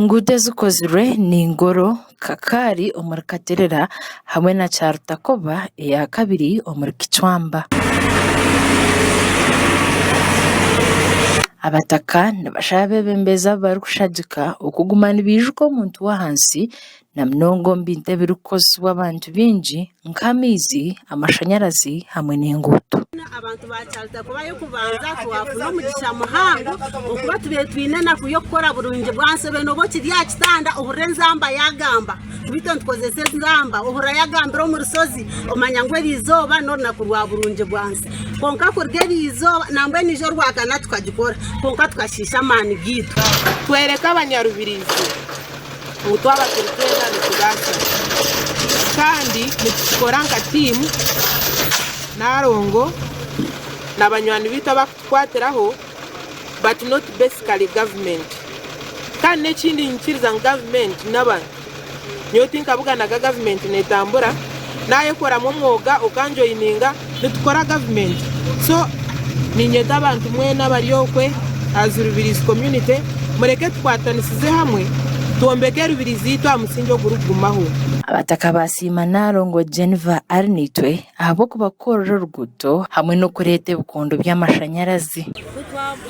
Enguuto ezikozirwe ni Ngoro, Kakaari omuri Katerera hamwe na Kyarutakoba eyakabiri omuri Kicwamba. Abataka nibashaba abeebembezi abu barikushagika okuguma nibaijuka omuntu w'ahansi na munonga omu bintu ebirikukozesibwa abantu baingi nk'amaizi, amashanyarazi hamwe n'enguuto. Abantu ba Kyarutakuba y'okubanza twafuna omugisha muhango okuba tubaire twine enaku y'okukora burungi bwansi obaire nooba okiri aha kitanda ohurira enzamba yagamba beitu nitukozesa enzamba ohurira yagambira omu rushozi omanya ngu eriizooba n'orunaku rwa burungi bwansi kwonka kuruga eriizooba nambwenu ijo orwakana tukagikora kwonka tukashiisha amaani gaitu. Twereke abanyarubirizi ngu twaba turi twena nitubaasa kandi nitukikora nka tiimu Nalongo na banywani baitu abakutukwatiraho but not basically government. Kandi n'ekindi niinyikiriza ngu government n'abantu. Nyowe tinkabuganaga government netambura nayekoramu omwoga okanjoyininga nitukora government. So ninyeta abantu mwena abari okwe as Rubirizi community mureke tukwatanisize hamwe twombeke Rubirizi yaitu aha musingi ogurikugumaho. Abataka baasiima Nalongo Geneva Arinaitwe ahabw'okubakorera oruguuto hamwe n'okureeta ebikondo by'amashanyarazi.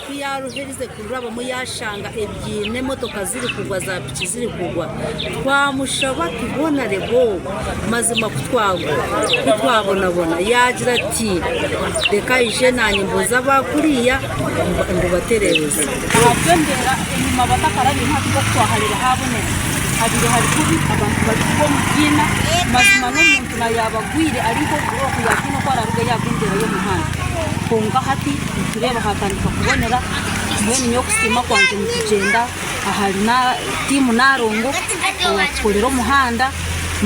Ku yaaruherize kururabamu yaashanga ebiine emotoka zirikugwa za piki zirikugwa, twamushaba ati hoona reeba ogu mazima ku twagwa ku twabonabona yaagira ati reka aije naanye mbuuze aba kuriya ndubatereereze. Ahabw'embeera enyima batakarabiremu hati nk'oku twahareeba haabonera habaire hari kubi abantu barikugwa omu biina mazima n'omuntu na yaaba agwire ari nk'oburofu yaatiina oku araarugeyo ahabw'embeera y'omuhanda kwonka hati nitureeba haatandika kubonera mbwenu nyowe okusiima kwangye nikugyenda ahari tiimu Nalongo owaatukorera omuhanda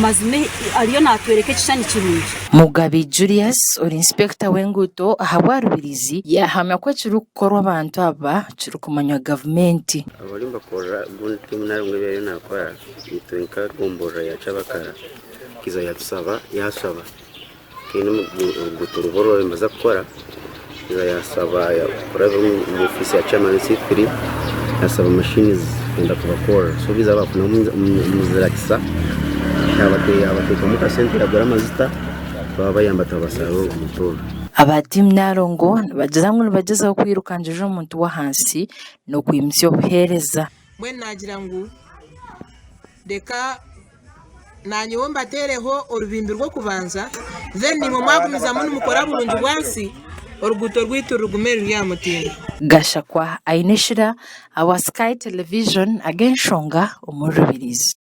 mazima ariyo naatworeka ekishushani kirungi. Mugabi Julius ori inspector w'enguuto ahabwa Rubirizi yaahamya ku ekirikukorwa abantu aba kirikumanywa gavumenti. Abariyo nibakorera gundi tiimu Nalongo ebi ariyo naakora itwe nka gomborora ya Kyabakara Kiza yatusaba yashaba Twine oruguuto oru bariyo nibaza kukora yasaba kurabira omu ofiisi ya chairman C3 yasaba machines kwenda kubakorera so baiza bafuna omuzirakisa yabateekamu akasente yagura amajuta twabayamba twabasarura oruguuto oru. Aba tiimu Nalongo nibagira ngu nibagyezaho kwirukangirira omuntu w'ahansi n'okwimutsya obuheereza. Mbwenu naagira ngu reka Naanyowe mbateereho orubimbi rw'okubanza, then naimwe mwagumizamu nimukora burungi bwansi, oruguuto rwaitu rugume ruri aha mutindo. Gashakwa Aineshira awa Sky Television ag'enshonga omuri Rubirizi.